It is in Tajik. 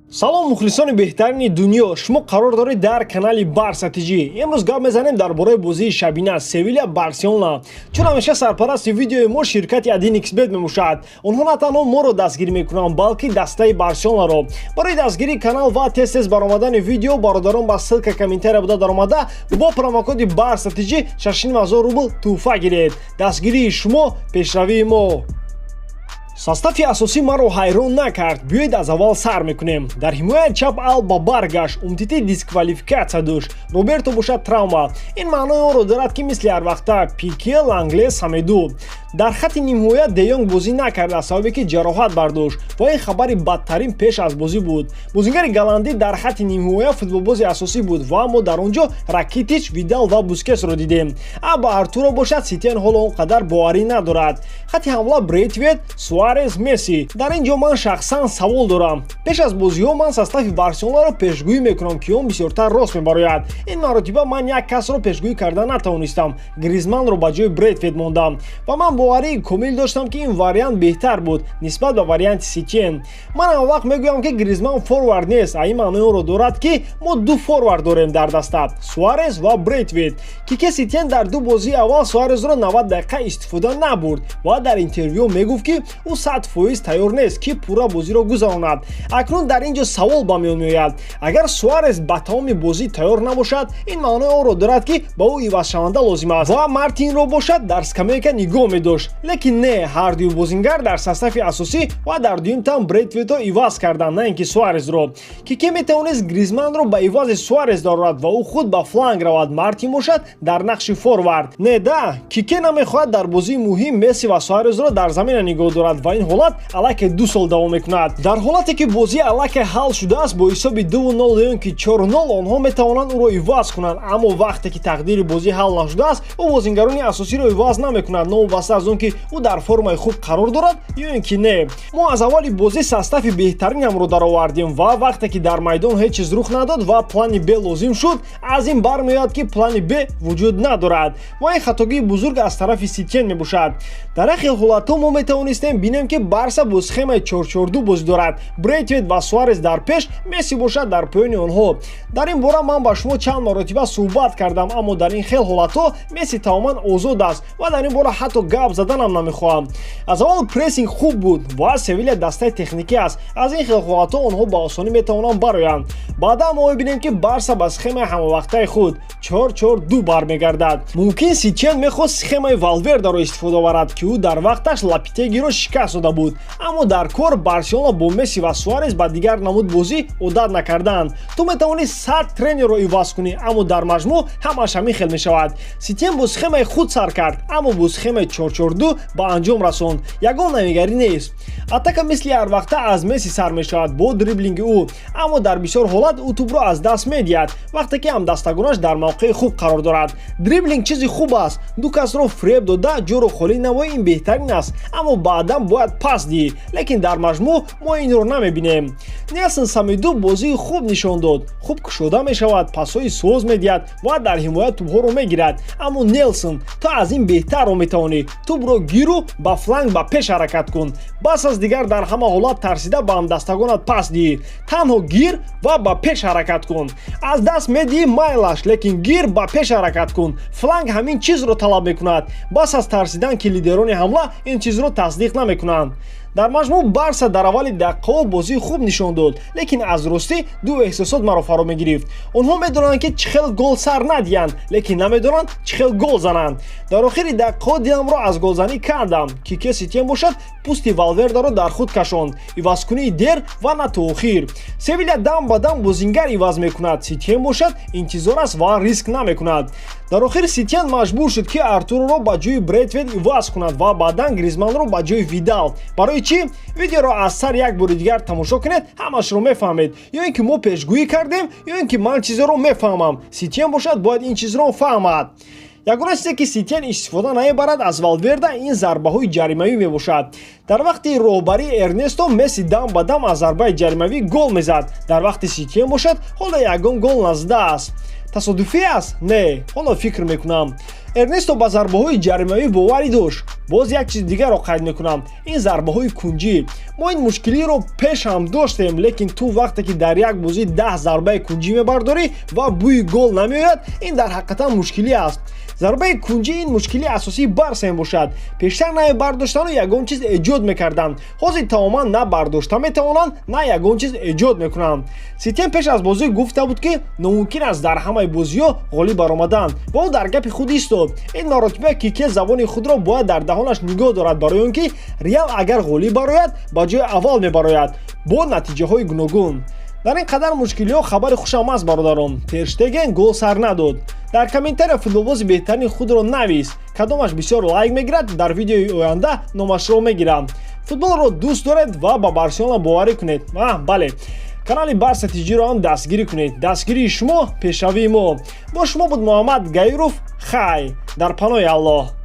Салом, мухлисони беҳтарини дунё! Шумо қарор доред дар канали Барса ТЖ. Имрӯз гап мезанем дар бораи бозии шабина Севиля Барселона. Чун ҳамеша, сарпарасти видеои мо ширкати 1xBet мебошад. Онҳо на танҳо моро дастгирӣ мекунанд, балки дастаи Барселонаро. Барои дастгирии канал ва тез тез баромадани видео, бародарон, ба ссылка комментария буда даромада, бо промокоди Барса ТЖ 6500 рубл тӯҳфа гиред. Дастгирии шумо — пешравии мо. Состави асосӣ маро ҳайрон накард. Биёед, аз аввал сар мекунем. Дар ҳимояи чап Алба баргашт. Умтити дисквалификатсия дошт, Роберто бошад травма. Ин маънои онро дорад, ки мисли ҳарвақта Пике, Лангле, Самеду. Дар хатти нимҳоя Де Йонг бозӣ накард, аз сабабе ки ҷароҳат бардошт, ва ин хабари бадтарин пеш аз бозӣ буд. Бозингари голландӣ дар хатти нимҳоя футболбози асосӣ буд ва мо дар он ҷо Ракитич, Видал ва Бускесро дидем. А ба Артуро бошад, Ситен ҳоло он қадар боварӣ надорад. Хатти ҳамла: Брейтвет, Суарес, Месси. Дар ин ҷо ман шахсан савол дорам. Пеш аз бозиҳо ман состави Барселонаро пешгӯӣ мекунам, ки он бисёртар рост мебарояд. Ин маротиба ман як касро пешгӯӣ карда натавонистам. Гризманро ба ҷои Брейтвет мондам ва ман боварии комил доштам, ки ин вариант беҳтар буд нисбат ба варианти Ситен. Ман ҳамавақт мегӯям, ки Гризман форвард нест, а ин маънои онро дорад, ки мо ду форвард дорем дар даста: Суарес ва Брейтвет. Кике Ситен дар ду бозии аввал Суарезро 90 дақиқа истифода набурд ва дар интервю мегуфт, ки ӯ 100% тайёр нест, ки пурра бозиро гузаронад. Акнун дар ин ҷо савол ба миён меояд: агар Суарес ба тамоми бозӣ тайёр набошад, ин маънои онро дорад, ки ба ӯ ивазшаванда лозим аст ва Мартинро бошад дар скамейка нигоҳ медошт. Лекин не, ҳардуи бозингар дар состави асосӣ ва дар дуюм тайм Брейтветро иваз карданд, на ин ки Суарезро. Кике метавонист Гризманро ба ивази Суарез дарорад ва ӯ худ ба фланг равад, Мартин бошад дар нақши форвард. Не да, Кике намехоҳад дар бозии муҳим Месси ва Суарезро дар замина нигоҳ дорад ва ин ҳолат аллакай 2 сол давом мекунад. Дар ҳолате ки бозӣ аллакай ҳал шудааст бо ҳисоби 2-0 ё ки 4-0, онҳо метавонанд ӯро иваз кунанд. Аммо вақте ки тақдири бозӣ ҳал нашудааст, ӯ бозингарони асосиро иваз намекунад, новобаста аз он ки ӯ дар формаи хуб қарор дорад ё ин ки не. Мо аз аввали бозӣ состави беҳтаринамро даровардем ва вақте ки дар майдон ҳеҷ чиз рух надод ва плани Б лозим шуд, аз ин бармеояд, ки плани Б вуҷуд надорад ва ин хатогии бузург аз тарафи Ситен мебошад. Дар як хел ҳолатҳо мо метавонистем бинем, ки Барса бо схемаи 4-4-2 бозӣ дорад: Брейтвет ва Суарес дар пеш, Месси бошад дар поёни онҳо. Дар ин бора ман ба шумо чанд маротиба суҳбат кардам, аммо дар ин хел ҳолатҳо Месси тамоман озод аст ва дар ин бора ҳатто гап заданам намехоҳам. Аз аввал прессинг хуб буд ва Севиля дастаи техникӣ аст. Аз ин хел ҳолатҳо онҳо ба осонӣ метавонанд бароянд. Баъдан мо мебинем, ки Барса ба схемаи ҳамавақтаи худ 4-4-2 бармегардад. Мумкин, Ситен мехост схемаи Валвердаро истифода барад, ки ӯ дар вақташ Лопетегиро шикаст дода буд. Аммо дар кор Барселона бо Месси ва Суарес ба дигар намуд бозӣ одат накарданд. Ту метавонӣ 100 тренерро иваз кунӣ, аммо дар маҷмӯъ ҳамаш ҳамин хел мешавад. Ситен бо схемаи худ сар кард, аммо бо схемаи 4-4-2 ба анҷом расонд. Ягон навигарӣ нест. Атака мисли ҳарвақта аз Месси сар мешавад бо дриблинги ӯ, аммо дар бисёр ҳолат ӯ тӯбро аз даст медиҳад, вақте ки ҳамдастагонаш дар мавқеи хуб қарор дорад. Дриблинг чизи хуб аст. Ду касро фиреб дода, ҷоро холӣ намоӣ, ин беҳтарин аст, аммо баъдан бояд пас диҳӣ. Лекин дар маҷмӯъ мо инро намебинем. Нелсон Самеду бозии хуб нишон дод. Хуб кушода мешавад, пасҳои соз медиҳад ва дар ҳимоя тӯбҳоро мегирад. Аммо, Нелсон, ту аз ин беҳтарро метавонӣ. Тӯбро гиру ба фланг ба пеш ҳаракат кун. Бас аст дигар дар ҳама ҳолат тарсида ба ҳамдастагонат пас диҳӣ. Танҳо гир ва ба пеш ҳаракат кун. Аз даст медиҳӣ, майлаш, лекин гир, ба пеш ҳаракат кун. Фланг ҳамин чизро талаб мекунад. Бас аст тарсидан, ки лидерони ҳамла ин чизро тасдиқ намекунанд. Дар маҷмӯъ Барса дар аввали дақиқаҳо бозии хуб нишон дод, лекин аз ростӣ ду эҳсосот маро фаро мегирифт. Онҳо медонанд, ки чӣ хел гол сар надиҳанд, лекин намедонанд, чӣ хел гол зананд. Дар охири дақиқаҳо диламро аз голзанӣ кандам. Кике Ситен бошад пӯсти Валвердаро дар худ кашонд. Ивазкунии дер ва на то охир. Севиля дам ба дам бозингар иваз мекунад, Ситен бошад интизор аст ва риск намекунад. Дар охир Ситен маҷбур шуд, ки Артуроро ба ҷои Брейтвет иваз кунад ва баъдан Гризманро ба ҷои Видал. Барои чӣ? Видеоро аз сар як бори дигар тамошо кунед, ҳамашро мефаҳмед. Ё ин ки мо пешгӯӣ кардем, ё ин ки ман чизеро мефаҳмам. Ситен бошад бояд ин чизро фаҳмад. Ягона чизе, ки Ситен истифода намебарад аз Валверда, ин зарбаҳои ҷаримавӣ мебошад. Дар вақти роҳбарии Эрнесто Месси дам ба дам аз зарбаи ҷаримавӣ гол мезад. Дар вақти Ситен бошад ҳоло ягон гол назадааст. Тасодуфӣ аст? Не, ҳоло фикр мекунам. Эрнесто ба зарбаҳои ҷаримавӣ боварӣ дошт. Боз як чизи дигарро қайд мекунам: ин зарбаҳои кунҷӣ. Мо ин мушкилиро пеш ҳам доштем, лекин ту вақте ки дар як бозӣ 10 зарбаи кунҷӣ мебардорӣ ва бӯи гол намеояд, ин дар ҳақиқатан мушкилӣ аст. Зарбаи кунҷӣ ин мушкилии асосии Барса мебошад. Пештар намебардоштану ягон чиз эҷод мекарданд, ҳозир тамоман на бардошта метавонанд, на ягон чиз эҷод мекунанд. Сетиен пеш аз бозӣ гуфта буд, ки номумкин аст дар ҳамаи бозиҳо ғолиб баромадан, ва ӯ дар гапи худ истод. Ин маротиба Кике забони худро бояд дар даҳонаш нигоҳ дорад, барои он ки Реал агар ғолиб барояд, ба ҷои аввал мебарояд бо натиҷаҳои гуногун. Дар ин қадар мушкилиҳо хабари хушам аст, бародарон: Тер Штеген гол сар надод. Дар комментария футболбози беҳтарини худро навис, кадомаш бисёр лайк мегирад, дар видеои оянда номашро мегирам. Футболро дӯст доред ва ба Барселона боварӣ кунед. А бале, канали Барса Тиҷиро ҳам дастгирӣ кунед. Дастгирии шумо пешравии мо. Бо шумо буд Муҳаммад Гаиров. Хай, дар паноҳи Аллоҳ.